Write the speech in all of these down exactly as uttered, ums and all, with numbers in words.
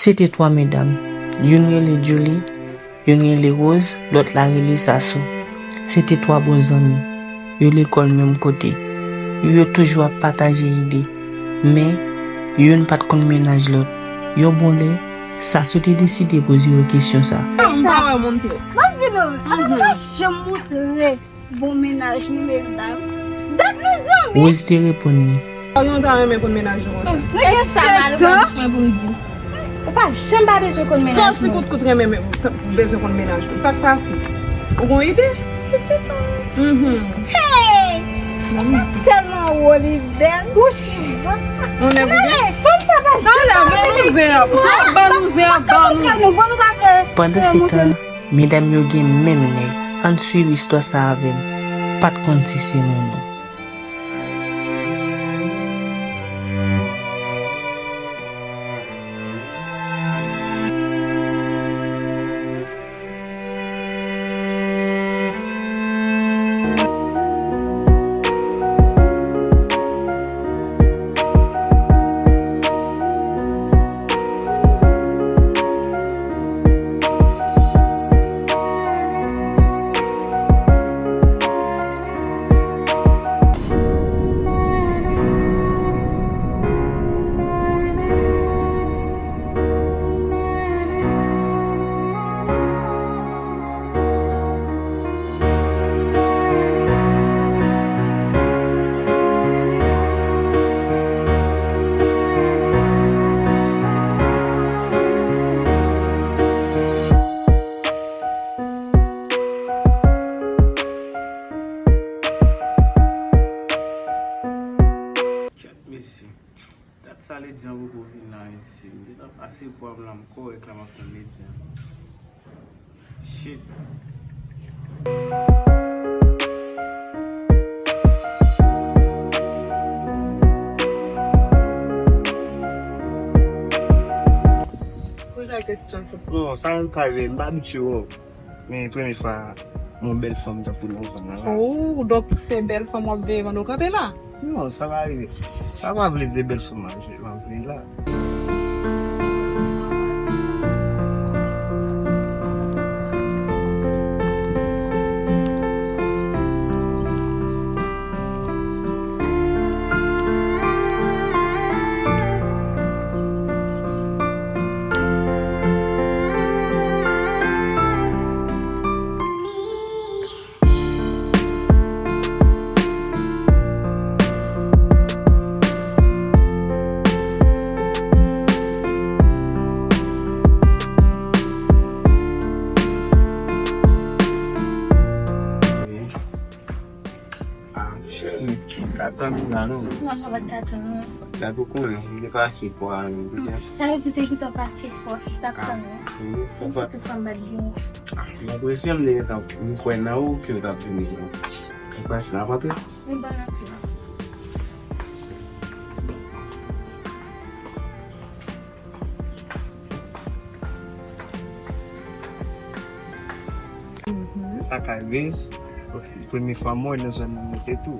Se te twa medam. Youn rele Julie, youn rele Rose, lòt la rele Sasou. Se te twa bon zanmi. Yo lekòl menm kote. Yo toujou ap pataje ide. Men, youn pa t konn mennaj lòt. Yon bon lè, Sasou te deside poze yo kesyon sa. M pa wè moun twòp. M ap di nou, an nou pa janm moutre bon mennaj nou, medam. Dat nou zanmi. Rose te reponn li. Ou ta renmen konn mennaj ou konsa? E sa malere mwen pou m di. Ou pa janm pa bezwen konn mennaj mwen. Tòl si kout kout renmen men, bezwen konn mennaj ou. Sa k pase? Ou gon ide? Mhm. Hey! Ou tèlman wo, li bèl. Wouch! Ou nèg ou byen? Fanm sa pa janm pa renmen. Talè, ban nou zen an. Swa ban nou zen an, ban nou. Pandan se tan, medam yo gen menm nèg. Ann swiv istwa sa avè m. Pa t konn si se moun ou. Kèt mesye. Dat sa Lady an poko vin la, mesye. M gentan pase pwa m la, m kòrèk la, m ap tann Lady an. Shit. Poze kesyon sa. Non, sa menm ka rive, m pa abitye wè w. Men premye fwa m wè bèl fanm tankou nou konn nan la. Oh, donk se bèl fanm w ap veye pandan w kanpe la? Non, sa pa rive. Sa pa vle di se bèl fanm m ap veye la. Ah, cheri, m ka tann ou la, non. Kòman sa w pa t ka tann mwen? Gad ou konnen, m te pase pwa a, non. Talè tou te gentan pase pwa, m t ap tann ou. Wi, se pa. Sitou fanm bat gen. Ah, m enpresyon m te gentan, m kwè nan ou ke w t ap vini, non. M pase la, m antre. Wi, bon, antre. Sa ka rive, premye fwa m wè nan zòn nan mete tou.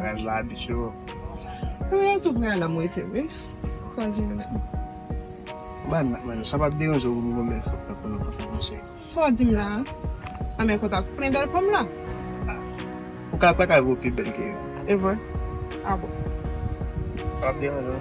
Rèv la abitye w. Mwen tou prè la m rete, wi. Sa vin menm. Ban, ban, sa p ap deranje w pou m gon bèl fanm tankou nou kontan, mesye. Sa w di m la a? Anben kontak plen bèl fanm la. Ou ka pa ka vo pi bèl ke yo. E vre? A bon. Pa ap deranje w.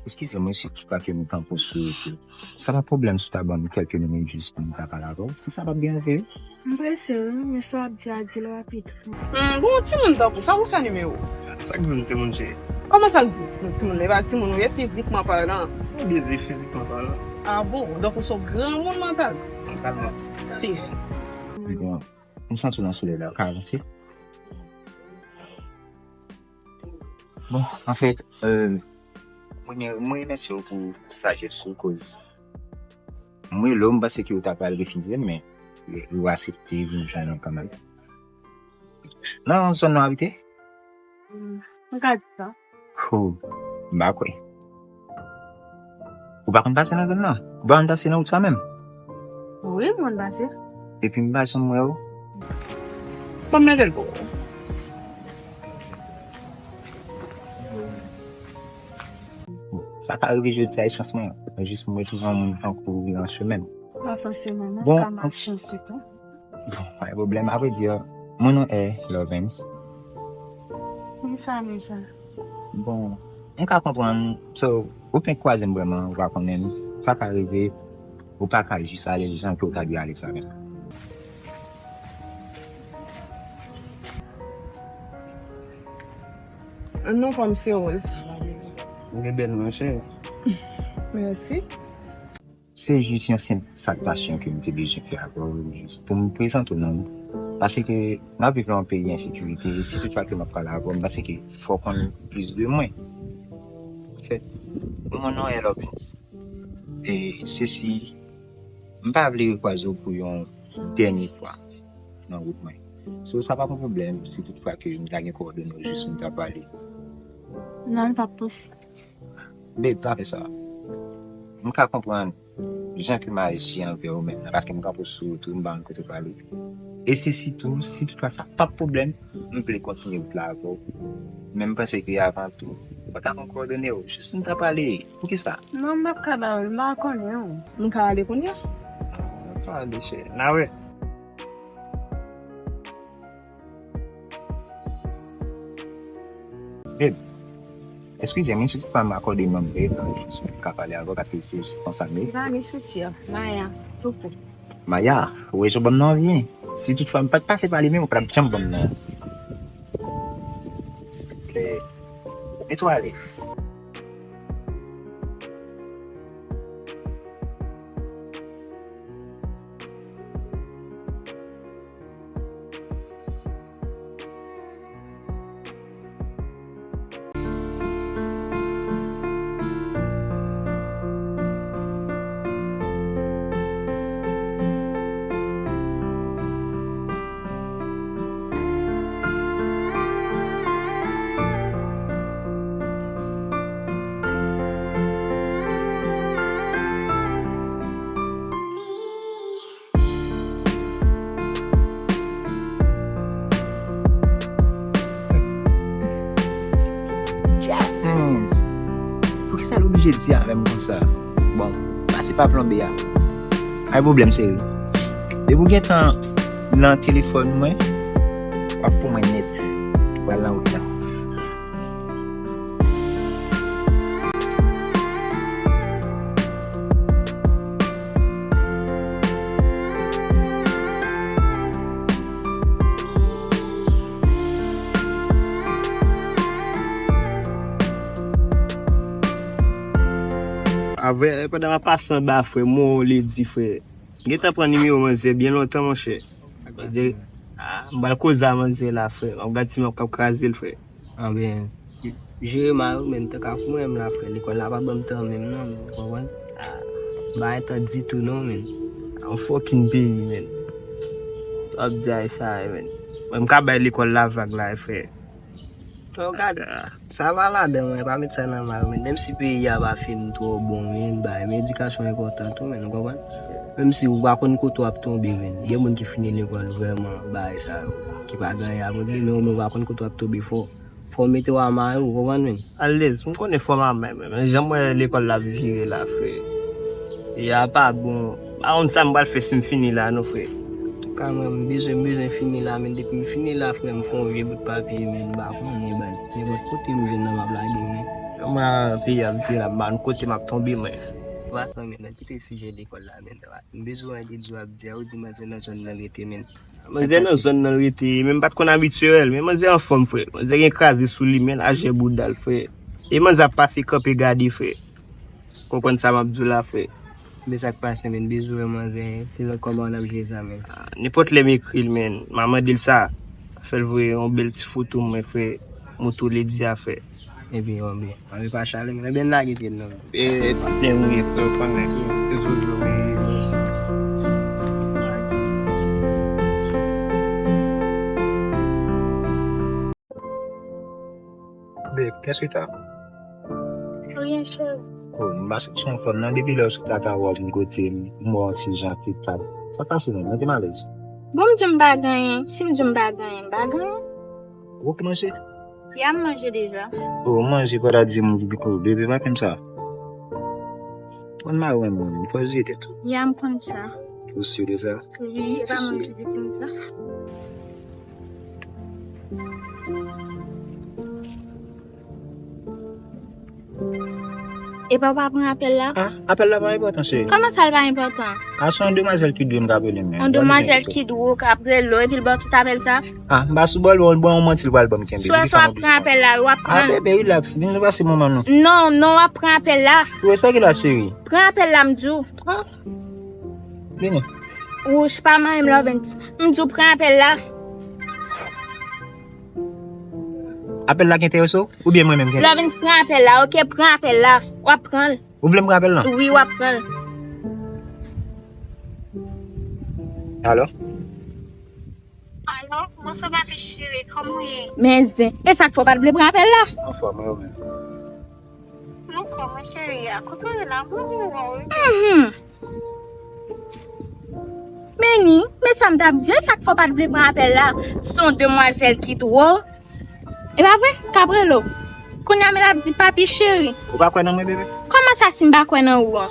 Eskize mwen si tou pa ke nou tankou sou ete. Sa pa pwoblèm si w ta ban m kèlke minit jis pou m ta pale avè w? Si sa p ap deranje w. M prese wi, men sa w ap di a, di l rapid. Hmm, bon, timoun tankou, sa pou fè nimewo? Sa k di m timoun cheri? Kòman sa k di? Nou timoun, e pa timoun ou ye fizikman palan. Ou byen di fizikman palan. A bon, donk ou se yon granmoun mantalman. Mantalman. Bon, m santi w nan solèy la, w ka avanse. Bon, anfèt, euh, mwen, mwen remèsye w pou sajès ou, koz mwen, lè m panse ke w ta pral refize m, men ou aksepte vin jwenn mwen kanmenm. Nan zòn nou abite? M ka di sa. Ho, m pa kwè. Ou pa konn pase nan zòn nan? Ou pa konn pase nan wout sa menm? Wi, m konn pase. Epi m pa janm wè w. Ban m mete l pou ou. Sa ka rive jodi a, e chans mwen. Mwen jis mwen twouve yon moun tankou ou nan chemen m. Pa fòseman, non, bon, ka mache ansi tou. Bon, pa gen pwoblèm. Avrèdi, mon nom est Lovens. Kisa men sa? Bon, m ka konprann. So, ou fenk kwaze m vrèman, ou pa konnen m. Sa ka rive, ou pa ka jis ale jan ke ou ta dwe ale sa menm. Non, pa m se Rose. Ou gen bèl non, cheri. Mèsi. Se jis yon senp saltasyon ke m te bezwen fè avè w, jis pou m prezante w non. Paske n ap viv nan yon peyi ensekirite, e si toutfwa ke m ap pale avè w, m panse ke fò w konn plis de mwen. Anfèt, mon nom est Lovens. E sesi, m pa vle rekwaze w pou yon dènye fwa nan wout mwen. So, sa pa yon pwoblèm si toutfwa ke m ta gen kowòdone w jis m ta pale. Non, l p ap posib. Babe, pa fè sa. M ka konprann jan ke m aji anvè ou menm nan, paske m kanpe w sou wout ou, m pa konn kote w prale. E se sitou, si toutfwa sa p ap pwoblèm, m vle kontinye wout la avè w. Men m panse ke avan tou, fò w ta pran kowòdone w, jis pou n ta pale. Poukisa? Non, m p ap ka ba ou l, m pa konnen w. M ka ale kounye a? Ou pa ale, cheri. N a wè. Babe, eskize m, si toutfwa m akòde non m, m ka pale avè w, paske se konsa m ye. Zanmi Sisi a, Maya, Poupou. Maya, ou wè jan w ban m non an byen. Si toutfwa m pa t pase pa li menm, ou pa t ap janm ban m non an. Silvouplè, mete w alèz. Hmm. Poukisa l oblije di avè m konsa? Bon, pase pa plonbe a. Pa gen pwoblèm, cheri. Depi w gentan nan telefòn mwen, w ap pou mwen nèt. Ou pral nan wout la. Apre, pandan m ap pase anba, frè, m wè w ledi, frè. M gentan pran nimewo manzè byen lontan, monchè. Sa k pase? Ah, m pral koze a manzè la, frè. M ap gad si m ap kab kraze l, frè. Anben, jere mal ou, men, tank ak mwen menm la, frè. Lekòl la pa ban m tan menm, non, men, ou konprann? Ah, m pa gen tan ditou, non, men. A yon fucking peyi, men. W ap di ay sa, men. Mwen, m ka bay lekòl la vag la, frè. Bon, gad, sa va ladan, mwen, pa met sa nan mal, men. Menm si peyi a pa fin twò bon, men, bay, men edikasyon enpòtan tou, men, ou konprann? Menm si ou pa konn kote w ap tonbe, men. Gen moun ki fini lekòl vrèman, bay sa yo, ki pa gen anyen ak li, men ou menm ou pa konn kote w ap tonbe fò. Fò w mete w a may ou, ou konprann, men? Alèz, m konnen fò m a may, men, men jan m wè lekòl la ap vire la, frè. E a pa bon. M pa konn sa m pral fè si m fini la non, frè. Antouka, mwen, m bezwen, m bezwen fini la, men depi m fini la, frè, m fè yon vye bout papye, men, m pa konnen, baz. Nenpòt kote m jwenn nan m ap lage, men. Jan m wè peyi a ap vire la, m pa konn kote m ap tonbe, mwen. An pasan, men, nan kite sijè lekòl la, men, m bezwen wè ki di w ap di a, ou di manzè nan zòn nan rete, men. Manzè nan zòn nan l rete, men m pa t konn abitye wè l, men manzè anfòm, frè. Manzè gen kraze sou li, men lajè bouda l, frè. E manzè ap pase kanpe gade, frè. Konprann sa m ap di w la, frè. Men sa k pase, men bizou, men manzè, kilè, kòman n ap jere sa, men? Ah, nenpòt lè m ekri l, men, m a mande l sa. Fè l voye yon bèl ti foto mwen, frè, montre w ledi a fè. Epi, bon, byen. Anvi pa chale, men, byen lage tèt nan. E, patnè m ye, frè, ou konnen. E, e, e, e, e. Babe, qu'est-ce que t'as? Rien, chéri. Oh, m pase sou yon fanm nan, depi lè w sot la ta wè w vin kote m, m wè w ti jan ki pa. Sa pase menm, mete m alèz. Bon, m di m pa gen anyen. Si m di m pa gen anyen, m pa gen anyen. Ou poko manje? Ya, m manje deja. Oh, manje, pa ta di m, oh, bebe, pa konn sa. Mwen mari mwen, mwen, fò w jere tèt ou. Ya, m konn sa. Ou si de sa? Wi, e pa mwen ki di m sa. Epa w pa pran apèl la? Ah, apèl la pa enpòtan, cheri. Kòman sa l pa enpòtan? Ah, se yon demwazèl ki dwe m k ap rele m, men. Yon demwazèl ki dwe w k ap rele w, epi l ba w tout apèl sa? Ah, m pa sou bòl, bon, bon, yon manti l pral ban m kenbe. Sou wè sa w ap pran apèl la, w ap pran. Ah, bebe, relax. Vin nou pase moman nou. Non, non, w ap pran apèl la. Ou wè sa ki la, cheri? Pran apèl la, m di w. Ah. Vini. Wouch, pa manyen m, Lovens. M di w pran apèl la. Apèl la ki enterese w? Oubyen mwen menm ki enterese w? Lovens, pran apèl la, oke? Pran apèl la. W ap pran l. Ou vle m pran apèl lan? Wi, w ap pran l. Alo? Alo, bonswa papi cheri, kòman w ye? Men zen, e sa k fè w pa t vle pran apèl la? Anfòm, wi, ou menm? M anfòm, wi, cheri a. Kote w ye la? Mwen vin wè w, wi. Mhm. Men ni, men sa m t ap di, e sa k fè w pa t vle pran apèl la? Se yon demwazèl ki two. E pa vre? K ap rele w. Kounye a men l ap di, papi cheri. Ou pa kwè nan mwen, bebe? Kòman sa si m pa kwè nan ou an?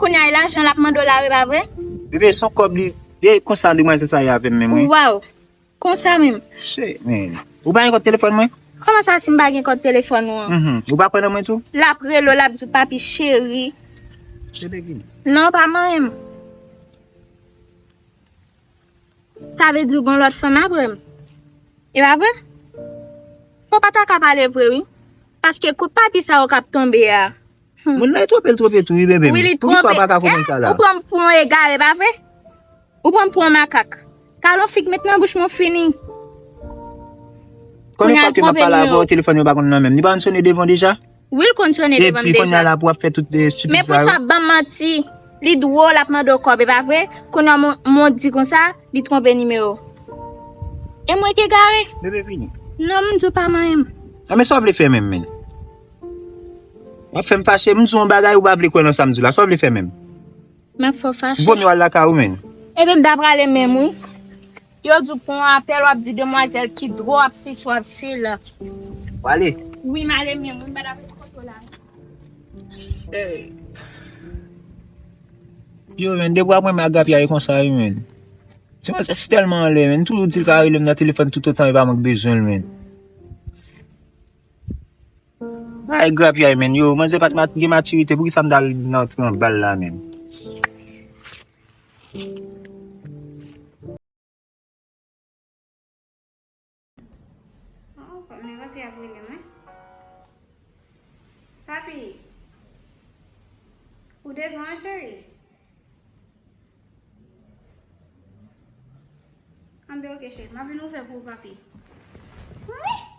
Kounye a e lajan l ap mande w la, e pa vre? Bebe, se yon kòb li, e konsa demwazèl sa ye avè m menm, wi. Waw. Konsa menm. Shit, man. Ou pa gen kòd telefòn mwen? Kòman sa si m pa gen kòd telefòn ou an? Mhm. Ou pa kwè nan mwen tou? L ap rele w, l ap di w, papi cheri. Cheri ki? Non, pa manyen m. Sa vle di w gen lòt fanm apre m. E pa vre? Fò w pa ta ka pale vre, wi. Paske kout papi sa yo k ap tonbe a. Hmm. Moun nan e twonpe l twonpe tou, wi, bebe m. Wi, li twonpe. Poukisa w pa ka konprann sa la? Ou pran m pou yon egare, pa vre? Ou pran m pou yon makak. Kale yon fig met nan bouch mwen, fini. Konbyen fwa ke m ap pale avè w, telefòn yo pa konn nan men m? Li pa konn sone devan w deja? Wi, l konn sone devan m deja. Epi kounye a la pou w ap fè tout, eh, stupid sa yo. Men poukisa w ap ban m manti? Li dwòl, ap mande w kòb, e pa vre? Kounye a m, m di konsa, li twonpe nimewo. E mwen ki egare? Bebe, vini. Non, m di w pa manyen m. A, men sa w vle fè menm, men? W ap fè m fache, m di w yon bagay, ou pa vle kwè nan sa m di w la. Sa w vle fè menm? M ap fè w fache. Vòmye w al lakay ou, men. Ebyen, m ta prale menm, wi. Yo di w pran apèl, w ap di demwazèl ki dwòl, w ap sesi, w ap sela. W ale? Wi, m ale menm, wi, m pa t ap ret kote w la. Hey. Yo, men, depi w ap renmen ak grapyay konsa, wi, men. Ti manzè si tèlman anlè, men. M toujou di l ka rele m nan telefòn toutotan e pa mwen k bezwen l, men. Ay, grapyay, men. Yo, manzè pa t mat-, gen matirite. Poukisa m t al nan tran bal la, men? Oh, men papi ap rele mwen. Papi, ou devan an, cheri? Anben, oke, cheri. M ap vin ouvè pou ou, papi. Soni!